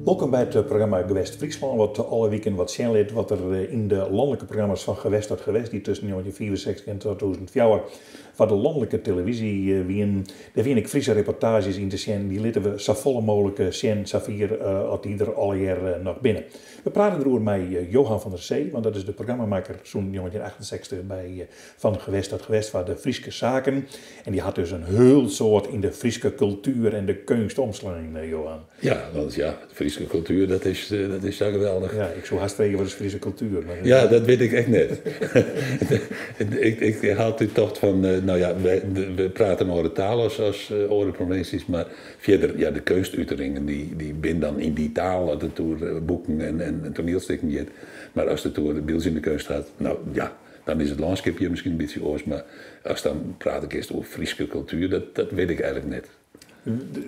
Wolkom by it programma Gewest Fryslân, wat alle wiken wat sjen lit wat der yn de lanlike programma's fan Gewest tot Gewest, dy't tusken 1965 en 2004 foar de lanlike televyzje wienen. Dêr wiene ek Fryske reportaazjes yn te sjen. Dy litte we safolle mooglik sjen, safier as dy der allegear noch binne. We prate deroer mei Johan van der Zee, want dat is de programmamakker sûnt 1968 by Fan Gewest tot Gewest foar de Fryske saken. En dy hat dus in hiel soad yn de Fryske kultuer en de keunst omslein, Johan. Ja, want ja, de Fryske kultuer, dat is sa geweldich. Ja, ik soe hast freegje, wat is Fryske kultuer? Mar, Ja, dat wit ik ek net. Ik ha altyd tocht fan, no ja, we prate in oare taal as oare provinsjes, mar fierder, ja, de keunstuteringen dy binne dan yn dy taal, as it oer boeken en toanielstikken giet. Mar as it oer de byldzjende keunst hat, no ja, dan is it lânskip hjir miskien in bytsje oars, mar ast dan prate kinst oer Fryske kultuer, dat wit ik eigentlik net.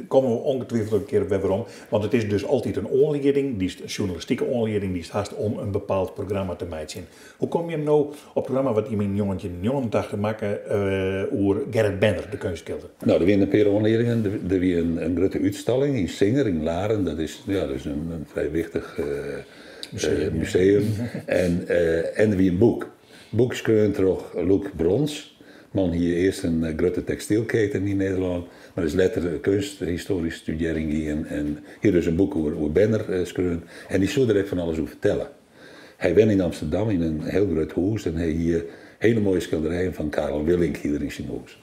Komme we ongetwijfeld in kear op wer werom. Want it is dus altyd in oanlieding, dy sjoernalistike oanlieding dy'tst hast om in bepaald programma te meitsjen. Hoe komme jim no op it programma wat jim yn 1989 makken oer Gerrit Benner, de keunstskilder? No, der wiene in pear oanliedingen. Der wie in grutte útstalling yn Singer yn Laren. Dat is, ja, dat is in frij wichtich museum. En der wie in boek. Boek skreaun troch Loek Brons. Man hie earst in grutte tekstylketen yn Nederlân, mar is letter keunsthistoarysk studearjen gien en hie dus in boek oer Benner skreaun. En dy soe der ek fan alles oer fertelle. Hy wenne yn Amsterdam yn in hiel grut hûs en hy hie hiele moaie skilderijen fan Carel Willink hie er yn syn hûs.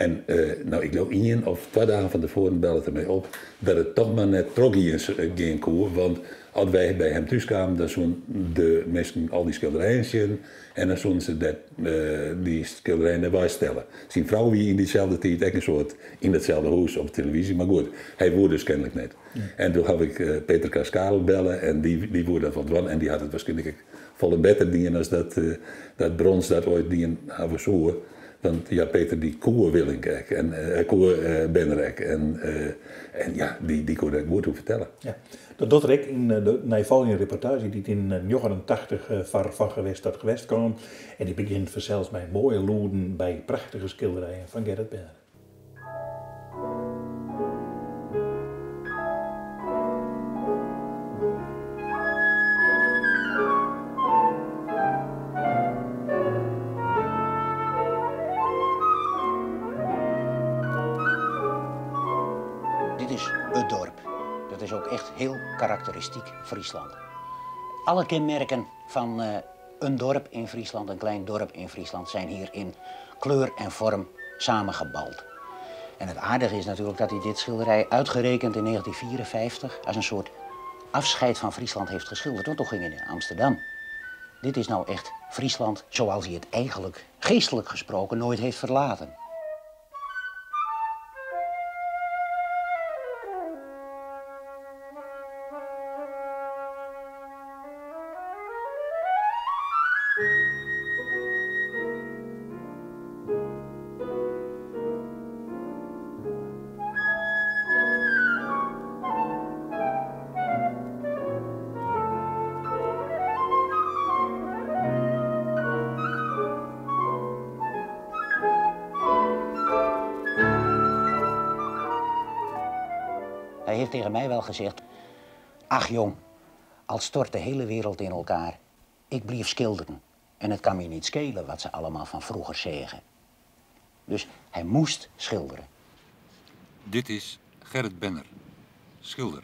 En no, ik leau ien of twa dagen fan tefoaren bellet er my op dat it toch mar net trochgean koe, want as wy by him thús kamen, dan soenen de minsken al dy skilderijen sjen en dan soenen se dy skilderijen dêr weistelle. Syn frou wie yn dyselde tiid ek in soad yn datselde hûs op de televyzje, mar goed, hy woe dus kenlik net. En doe haw ik Peter Karstkarel belle en dy woe dat wol dwaan en dy hat it wierskynlik ek folle better dien as dat Brons dat oait dien hawwe soe. Want ja, Peter dy koe Willink ek en koe Benner ek en ja, dy koe dêr goed oer fertelle. Ja, dat docht er ek yn de neifolgjende reportaazje dy't yn 89 foar Van Gewest tot Gewest kaam. En dy begjint fansels mei moaie lûden by prachtige skilderijen fan Gerrit Benner. Dit is it dorp. Dat is ook echt heel karakteristiek Friesland. Alle kenmerken fan in dorp in Friesland, in klein dorp in Friesland, zijn hier in kleur en vorm samengebald. En het aardige is natuurlijk dat hij dit schilderij uitgerekend in 1954 als een soort afscheid van Friesland heeft geschilderd, want toen ging hij naar Amsterdam. Dit is nou echt Friesland zoals hij het eigenlijk, geestelijk gesproken, nooit heeft verlaten. Hij heeft tegen mij wel gezegd, ach jong, al stort de hele wereld in elkaar, ik blijf schilderen. En het kan me niet schelen wat ze allemaal van vroeger zeggen. Dus hij moest schilderen. Dit is Gerrit Benner, schilder.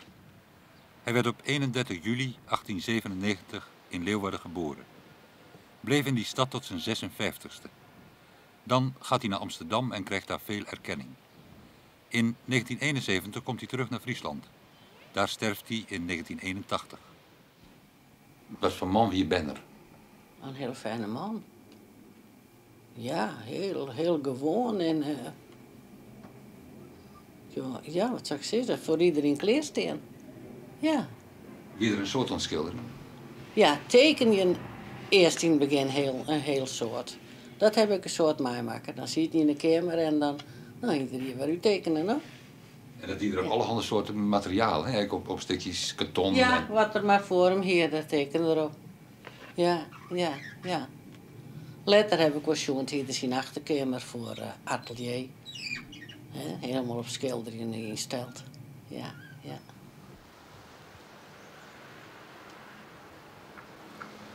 Hij werd op 31 juli 1897 in Leeuwarden geboren. Bleef in die stad tot zijn 56ste. Dan gaat hij naar Amsterdam en krijgt daar veel erkenning. In 1971 komt hij terug naar Friesland. Daar sterft hij in 1981. Wat voor man wie Benner? Een heel fijne man. Ja, heel, heel gewoon en ja, wat zou ik zeggen, voor iedereen kleersteen. Ja. Wie er een soort aan schilderen? Ja, teken je eerst in het begin een heel soort. Dat heb ik een soort meemaken. Dan zit je in de kamer en dan, nou, iedereen waar u tekenen, no? En dat die er op allerhande soorten materiaal, hè? Op stukjes karton. Ja, en wat er maar voor hem hier, dat teken erop. Ja, ja, ja. Later heb ik wel zo'n hier is een achterkamer voor atelier. Hè? Helemaal op schilderen ingesteld. Ja, ja.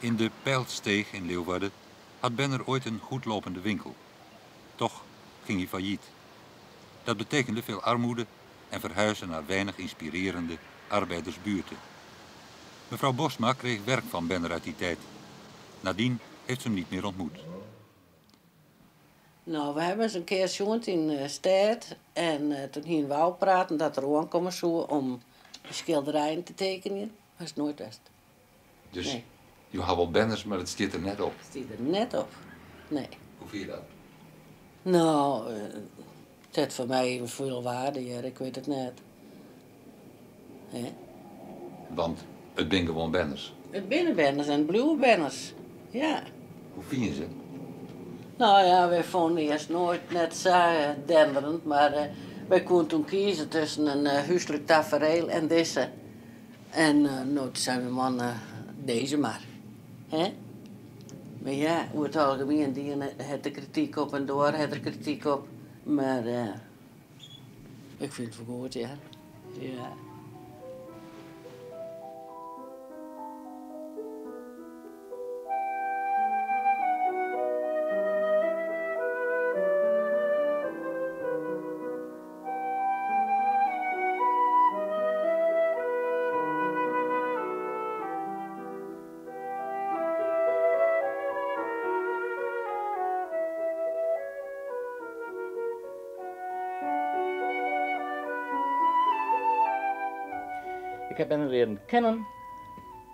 In de Pijlsteeg in Leeuwarden had Benner ooit een goedlopende winkel. Toch ging hij failliet. Dat betekende veel armoede en verhuizen naar weinig inspirerende arbeidersbuurten. Mevrouw Bosma kreeg werk van Benner uit die tijd. Nadien heeft ze hem niet meer ontmoet. Nou, we hebben eens een keer sjoen in de stad. En toen gingen we ook praten dat er aankomen zou om schilderijen te tekenen. Maar is nooit best. Dus Nee. je had wel banners, maar het zit er net op. Het stiet er net op. Nee. Hoe vind je dat? Nou, het heeft voor mij veel waarde, ja, ik weet het net. Hè? Want het zijn gewoon banners. Het binnenbanners en banners. Ja. Hoe vind je ze? Nou ja, wij vonden eerst nooit net zo denderend, maar wij konden toen kiezen tussen een huiselijk tafereel en deze. En nou, toen zei mijn man, deze maar. Hè? Maar ja, over het algemeen, die het de kritiek op en door het er kritiek op. Maar ik vind het wel goed, ja. Ja. Ik heb hem leren kennen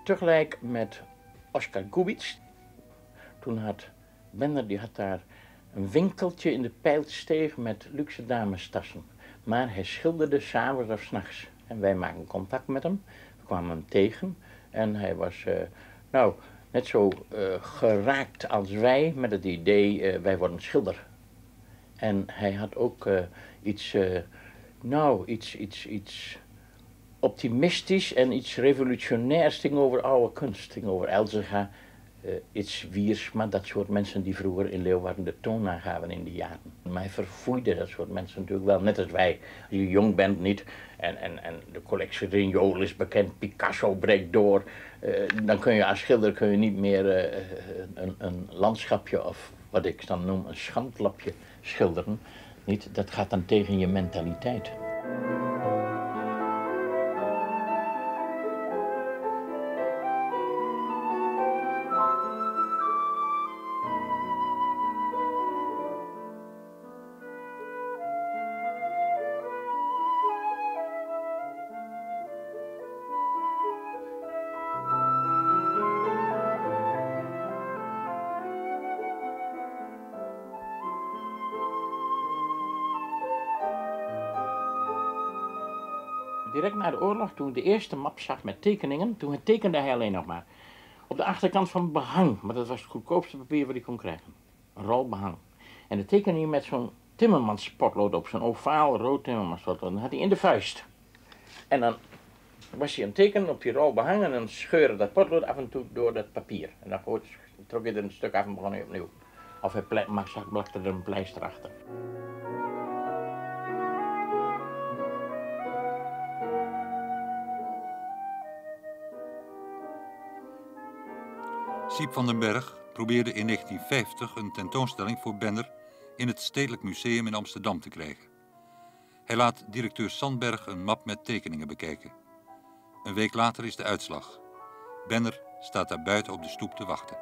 tegelijk met Oscar Gubitz. Toen had Benner, die had daar een winkeltje in de Pijlsteeg met luxe damestassen. Maar hij schilderde 's avonds of 's nachts. En wij maakten contact met hem. We kwamen hem tegen en hij was net zo geraakt als wij met het idee, wij worden schilder. En hij had ook iets optimistisch en iets revolutionairs tegenover oude kunst, tegenover Elzinga, iets Wiersma, dat soort mensen die vroeger in Leeuwarden de toon aangaven in die jaren. Maar hij verfoeide dat soort mensen natuurlijk wel, net als wij. Als je jong bent niet en de collectie Rinjol is bekend, Picasso breekt door, dan kun je als schilder niet meer een landschapje of wat ik dan noem een schandlapje schilderen. Niet? Dat gaat dan tegen je mentaliteit. Direct na de oorlog, toen ik de eerste map zag met tekeningen, toen tekende hij alleen nog maar. Op de achterkant van het behang, maar dat was het goedkoopste papier wat ik kon krijgen. Een rol behang. En dat tekende hij met zo'n timmermanspotlood op, zo'n ovaal rood timmermanspotlood. Dat had hij in de vuist. En dan was hij aan het tekenen op die rol behang en dan scheurde dat potlood af en toe door dat papier. En dan trok hij er een stuk af en begon hij opnieuw. Of hij plakte er een pleister achter. Syb van den Berg probeerde in 1950 een tentoonstelling voor Benner in het Stedelijk Museum in Amsterdam te krijgen. Hij laat directeur Sandberg een map met tekeningen bekijken. Een week later is de uitslag. Benner staat daar buiten op de stoep te wachten.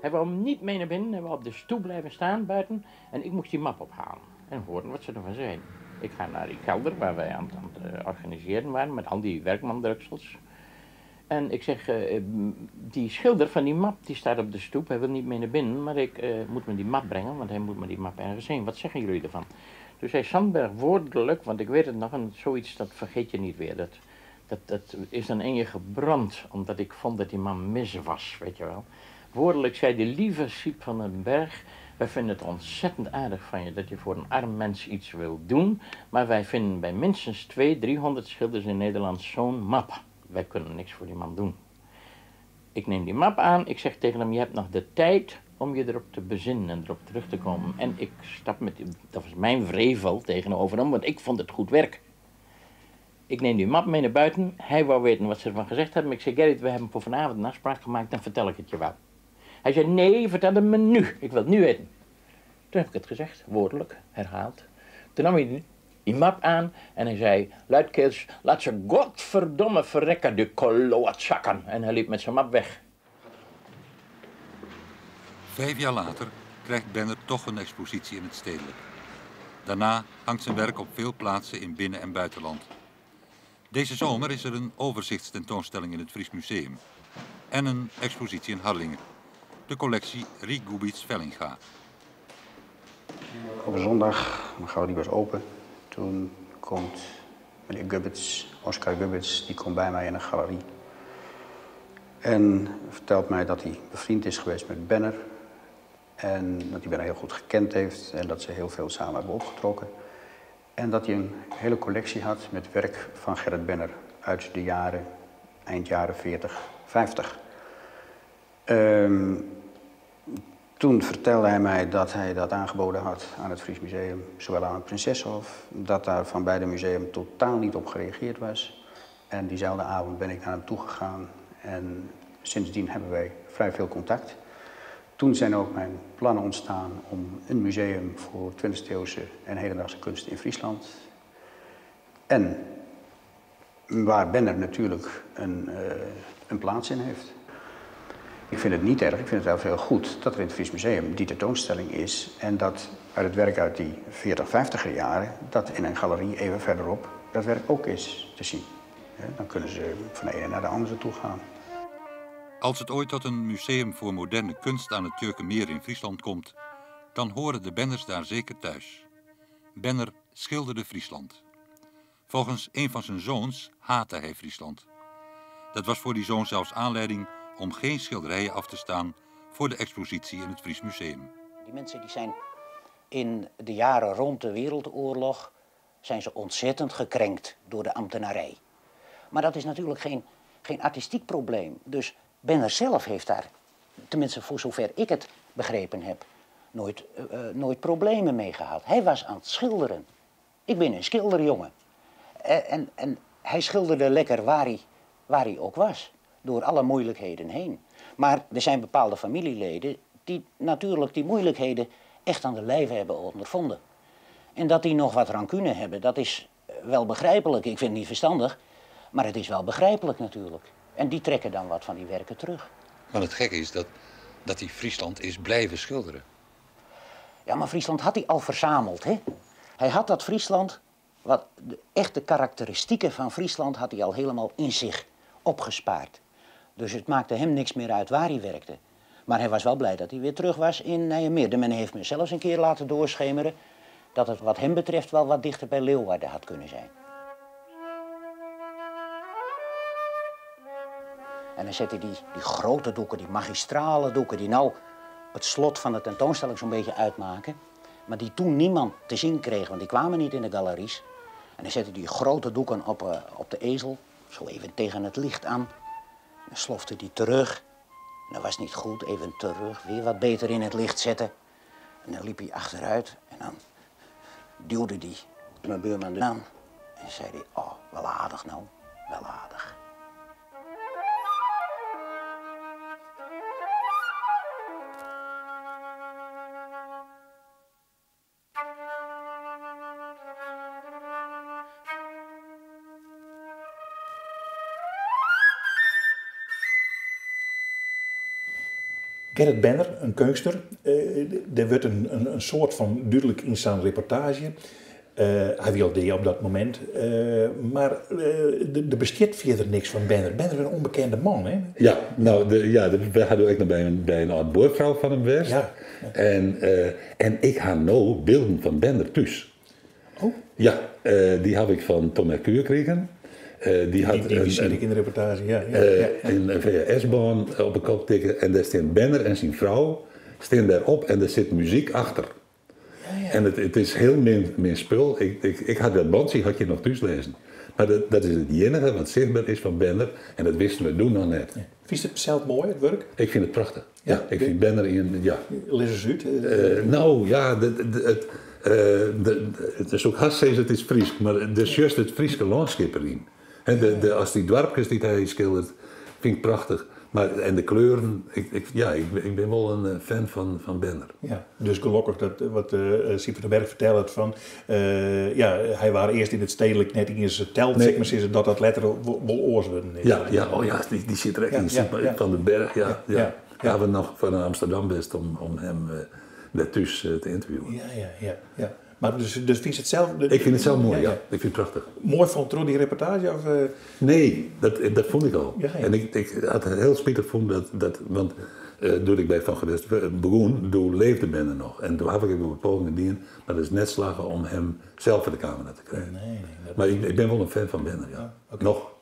Hij wou niet mee naar binnen, hij wou op de stoep blijven staan buiten en ik moest die map ophalen en horen wat ze ervan zeiden. Ik ga naar die kelder waar wij aan het organiseren waren met al die werkmandruksels. En ik zeg, die schilder van die map die staat op de stoep, hij wil niet mee naar binnen, maar ik moet me die map brengen, want hij moet me die map ergens heen. Wat zeggen jullie ervan? Toen zei Sandberg woordelijk, want ik weet het nog, en zoiets dat vergeet je niet weer. Dat is dan in je gebrand, omdat ik vond dat die man mis was, weet je wel. Woordelijk zei de lieve Syb van den Berg, wij vinden het ontzettend aardig van je dat je voor een arm mens iets wil doen, maar wij vinden bij minstens twee, 300 schilders in Nederland zo'n map. Wij kunnen niks voor die man doen. Ik neem die map aan, ik zeg tegen hem, je hebt nog de tijd om je erop te bezinnen en erop terug te komen. En ik stap met, dat was mijn wrevel tegenover hem, want ik vond het goed werk. Ik neem die map mee naar buiten. Hij wou weten wat ze ervan gezegd hebben. Ik zei, Gerrit, we hebben voor vanavond een afspraak gemaakt, dan vertel ik het je wel. Hij zei, nee, vertel het me nu. Ik wil het nu weten. Toen heb ik het gezegd, woordelijk, herhaald. Toen nam hij die map aan en hij zei, luidkeels, laat ze godverdomme verrekken, de klootzakken. En hij liep met zijn map weg. 5 jaar later krijgt Benner toch een expositie in het Stedelijk. Daarna hangt zijn werk op veel plaatsen in binnen- en buitenland. Deze zomer is er een overzichtstentoonstelling in het Fries Museum. En een expositie in Harlingen. De collectie Rie Gubitz Vellinga. Op een zondag, mijn galerie was open, toen komt meneer Gubitz, Oscar Gubitz, die komt bij mij in de galerie. En vertelt mij dat hij bevriend is geweest met Benner. En dat hij Benner heel goed gekend heeft en dat ze heel veel samen hebben opgetrokken. En dat hij een hele collectie had met werk van Gerrit Benner uit de jaren, eind jaren 40, 50. Toen vertelde hij mij dat hij dat aangeboden had aan het Fries Museum, zowel aan het Princessehof, dat daar van beide museum totaal niet op gereageerd was. En diezelfde avond ben ik naar hem toegegaan en sindsdien hebben wij vrij veel contact. Toen zijn ook mijn plannen ontstaan om een museum voor 20e eeuwse en hedendaagse kunst in Friesland. En waar Benner natuurlijk een plaats in heeft. Ik vind het niet erg, ik vind het wel heel goed dat er in het Fries Museum die tentoonstelling is en dat uit het werk uit die 40, 50er jaren, dat in een galerie even verderop dat werk ook is te zien. Dan kunnen ze van de ene naar de andere toe gaan. Als het ooit tot een museum voor moderne kunst aan het Tjeukemeer in Friesland komt, dan horen de Benners daar zeker thuis. Benner schilderde Friesland. Volgens een van zijn zoons haatte hij Friesland. Dat was voor die zoon zelfs aanleiding om geen schilderijen af te staan voor de expositie in het Fries Museum. Die mensen die zijn in de jaren rond de Wereldoorlog zijn ze ontzettend gekrenkt door de ambtenarij. Maar dat is natuurlijk geen artistiek probleem. Dus Benner zelf heeft daar, tenminste voor zover ik het begrepen heb, nooit problemen mee gehad. Hij was aan het schilderen. Ik ben een schilderjongen. En hij schilderde lekker waar hij ook was, door alle moeilijkheden heen. Maar er zijn bepaalde familieleden die natuurlijk die moeilijkheden echt aan de lijve hebben ondervonden. En dat die nog wat rancune hebben, dat is wel begrijpelijk. Ik vind het niet verstandig, maar het is wel begrijpelijk natuurlijk. En die trekken dan wat van die werken terug. Maar het gekke is dat hij Friesland is blijven schilderen. Ja, maar Friesland had hij al verzameld, hè? Hij had dat Friesland, wat de echte karakteristieken van Friesland had hij al helemaal in zich opgespaard. Dus het maakte hem niks meer uit waar hij werkte. Maar hij was wel blij dat hij weer terug was in Nijemeren. De men heeft me zelfs een keer laten doorschemeren dat het wat hem betreft wel wat dichter bij Leeuwarden had kunnen zijn. En dan zette hij die grote doeken, die magistrale doeken, die nou het slot van de tentoonstelling zo'n beetje uitmaken, maar die toen niemand te zien kreeg, want die kwamen niet in de galeries. En dan zette hij die grote doeken op de ezel, zo even tegen het licht aan. Dan slofte hij terug. En dat was niet goed, even terug, weer wat beter in het licht zetten. En dan liep hij achteruit en dan duwde hij mijn buurman aan. En zei hij, oh, wel aardig nou, wel aardig. Gerrit Benner, een keunstner, er wordt een soort van duidelijk instaande reportage. Hij wilde op dat moment, maar er bestaat verder niks van Benner. Benner is een onbekende man, hè? Ja, we hadden ook nog bij een oud buurvrouw van hem geweest. En ik had nu beelden van Benner thuis. Oh. Ja, die heb ik van Tom Mercuur gekregen. Die had Die zie ik in de reportage, ja, ja, ja. een V H S-baan op de kop tikken en daar staan Benner en zijn vrouw staan daarop en er zit muziek achter. En het is heel min spul. Ik had dat bandje, had je nog thuis lezen. Mar dat, dat is it iennige wat sichtber is fan Benner en dat wisten we doe noch net. Ja. Fynst it sels moai, it wurk? Ik fyn it prachtich. Ja, ik fyn Benner ien, ja. Lis ris út. No, ja, it, it, soe ik hast sizze, it is Frysk, mar der sjochst it Fryske lânskip deryn. De, as dy doarpkes dy't hy skildert, fyn ik prachtich. Mar, en de kleuren, ik, ja, ik bin wol in fan fan Benner. Ja, dus gelokkich dat wat Syb van den Berg fertelt fan, ja, hy waard earst yn it stedelijk net iens teld, nee. mar sizze dat dat letter wol oars wurden is. Ja, ja, oh ja, dy sit der ek yn, ja, ja. Van den Berg, ja. Ja, ja. ja. Hawwe noch foar Amsterdam west om him dêr thús te ynterviewen. Ja, ja, ja, ja. Mar dus fynst it sels... Ik fyn it sels moai, ja. Ik fyn it prachtich. Moai fan troch dy reportaazje? Of? Nee, dat fûn ik al. Ja, ja. En ik hat it hiel spitich fûn dat, want doe't ik by Van Gewest begûn, doe leefde Benner noch. En doe haw ik ek wol wat pogingen dien, mar it is net slagge om him sels foar de kamera te krijen. Nee, nee, dat... Mar ik bin wol in fan fan Benner, ja. Ah, oké. Noch.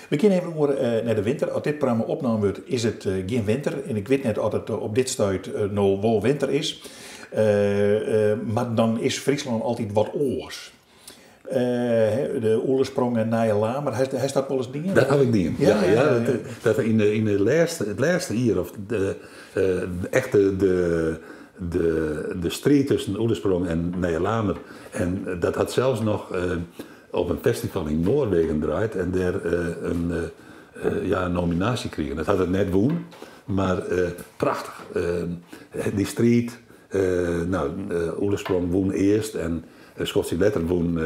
We gean even oer nei de winter. As dit programma opnaam wurdt, is it gjin winter. En ik wit net oft it op dit stuit no wol winter is. Mar dan is Fryslân altyd wat oars. De Oelesprong en Nijelamer, hast dat wolris dien? Dat haw ik dien, ja. Ja, dat yn de lêste, it lêste jier, of de, echt de, de striid tusken Oelesprong en Nijelamer. En dat hat sels noch op in festival yn Noarwegen draaid en dêr in, ja, in nominaasje krigen. Dat hat it net wûn, mar prachtich. Dy striid, no, Oelesprong wûn earst en in skoftsje letter wûn,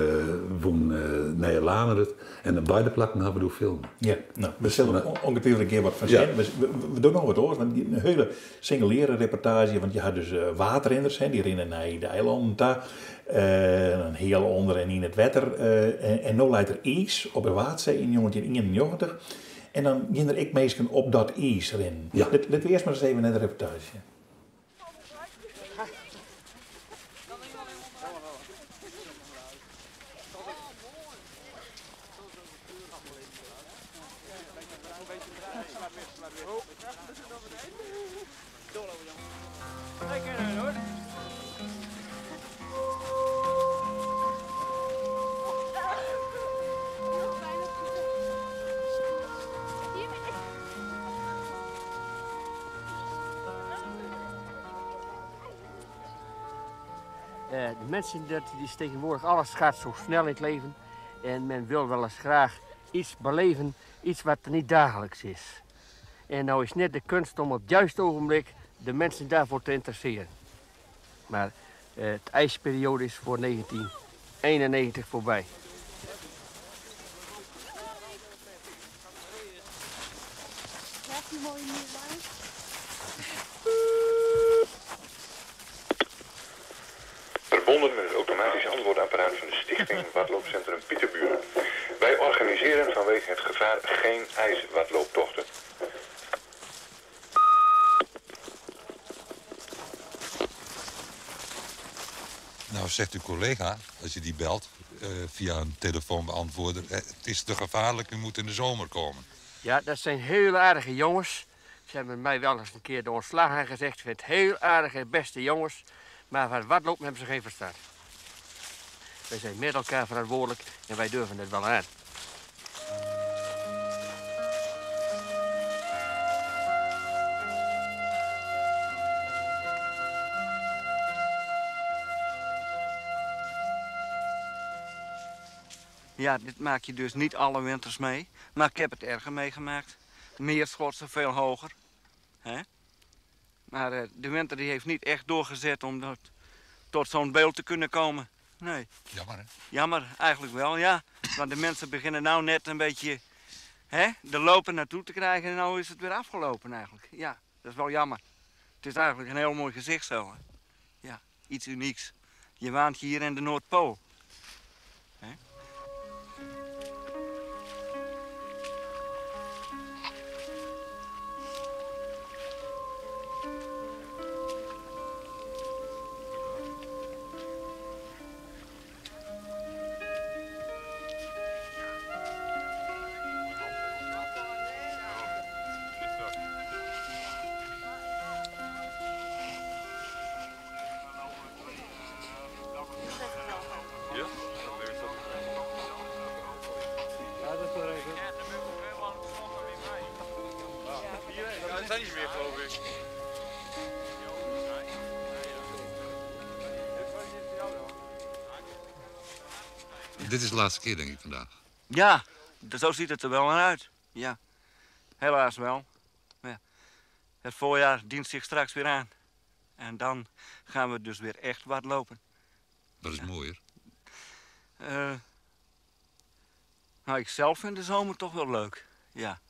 wûn Nijelamer it. En op beide plakken hawwe we doe filme. Ja, no, we sille ongetwijfeld in kear wat fan sjen. We dogge noch wat oars, want in hiele singuliere reportaazje, want je ha dus waadrinners, hè, dy rinne nei de eilannen ta. In heal ûnder en yn it wetter. En no leit der iis op de Waadsee yn 1991. En dan gean der ek minsken op dat iis rinnen. Ja. Litte we earst mar ris even nei de reportaazje sjen. De mensen, dat is tegenwoordig, alles gaat zo snel in het leven. En men wil wel eens graag iets beleven, iets wat niet dagelijks is. En nou is net de kunst om op het juiste ogenblik de mensen daarvoor te interesseren. Maar het ijsperiode is voor 1991 voorbij. Verbonden met het automatisch antwoordapparaat van de Stichting Wadloopcentrum Pieterburen. Wij organiseren vanwege het gevaar geen ijswadlooptochten. Nou, zegt uw collega, als je die belt via een telefoonbeantwoorder, het is te gevaarlijk, u moet in de zomer komen. Ja, dat zijn heel aardige jongens. Ze hebben mij wel eens een keer de ontslag aangezegd. Ik vind het heel aardige, beste jongens. Maar van wadlopen hebben ze geen verstand. Wij zijn met elkaar verantwoordelijk en wij durven het wel aan. Ja, dit maak je dus niet alle winters mee. Maar ik heb het erger meegemaakt. Meer schotsen, veel hoger. Hè? Maar de winter die heeft niet echt doorgezet om tot zo'n beeld te kunnen komen. Nee. Jammer, hè? Jammer, eigenlijk wel, ja. Want de mensen beginnen nou net een beetje, hè, de lopen naartoe te krijgen en nou is het weer afgelopen eigenlijk. Ja, dat is wel jammer. Het is eigenlijk een heel mooi gezicht zo. Hè? Ja, iets unieks. Je waant je hier in de Noordpool. Hè? geloof ik. Dit is de laatste keer, denk ik, vandaag. Ja, zo ziet het er wel naar uit. Ja, helaas wel. Maar ja, het voorjaar dient zich straks weer aan. En dan gaan we dus weer echt wat lopen. Dat is mooier. Nou, ik zelf vind de zomer toch wel leuk. Ja.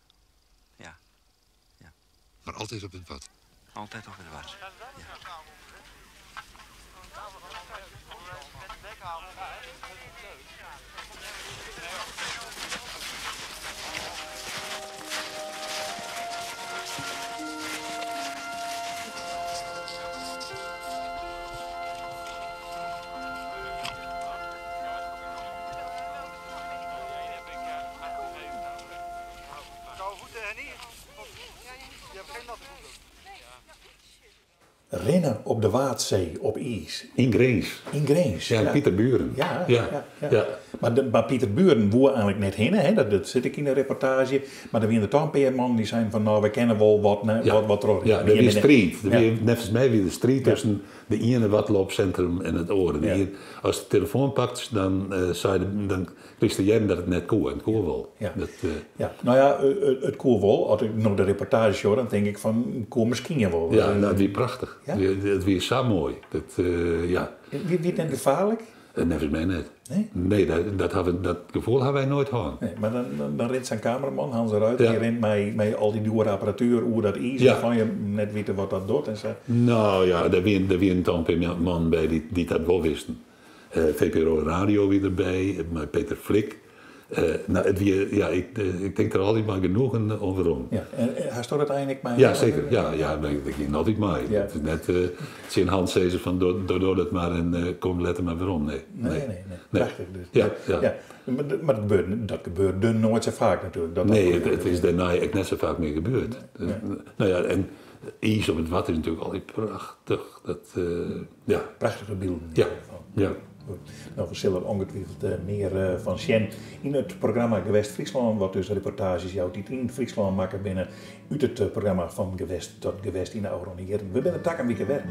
Ja. Ja. Maar altijd op het wad? Altijd op het wad, ja. Rennen op de Waadzee, op ijs. In Grins. In Grins, Ja, ja. Pieterburen. Ja, Ja, ja, ja. ja. Maar Pieterburen woer eigenlijk net heen, hè? Dat zit ik in de reportage. Maar er waren er toch een paar mannen die zeiden van, nou, we kennen wel wat, ne, Ja. wat, wat er Ja, er Wie wie binnen- strijd. Er Ja. wie, neffens mij wie de strijd tussen de ene wadloopcentrum en het oren. De Ja. een, als de telefoon pakt, dan, zei de, dan wist de jij dat het net koe en het koe wel. Ja. Dat, Ja. Nou ja, het koe wel. Als ik nog de reportage hoor, dan denk ik van, koe misschien wel. Ja, nou, het wie prachtig. Ja? Het wie zo mooi. Dat, ja. Wie het gevaarlijk? Neffens mij net. Nee? Nee, dat gevoel hebben wij nooit gehad. Nee, maar dan rent zijn cameraman, Hans eruit, Ja. die rent met al die dure apparatuur, hoe dat is, Ja. waarvan je net weet wat dat doet. En zo. Nou ja, daar wie een paar man bij die dat wel wisten. VPRO Radio weer erbij, met Peter Flik. Nou, het wie, ja, ik denk er altijd maar genoeg over om. Ja, en hij stond uiteindelijk maar. Ja, zeker. Ja, ja, maar ik ging altijd maar. Ja. Het is net zijn hand zei ze van door dat maar en kom let er maar weer om. Nee, Nee, nee, nee. Nee. Prachtig dus. Ja, ja. Ja. Maar dat gebeurde nooit zo vaak natuurlijk. Dat Nee, dat het is daarna echt net zo vaak meer gebeurd. Nee. Dus, nou ja, en ijs op het wad is natuurlijk altijd prachtig. Dat, ja. Prachtige beelden in Ja, ieder geval. ja. Goed. Nou, we zullen ongetwijfeld meer van Sjen in het programma Gewest Friesland, wat dus reportages jouw die in Friesland maken binnen uit het programma van Gewest tot Gewest in de Auronieren. We zijn de tak een week weer.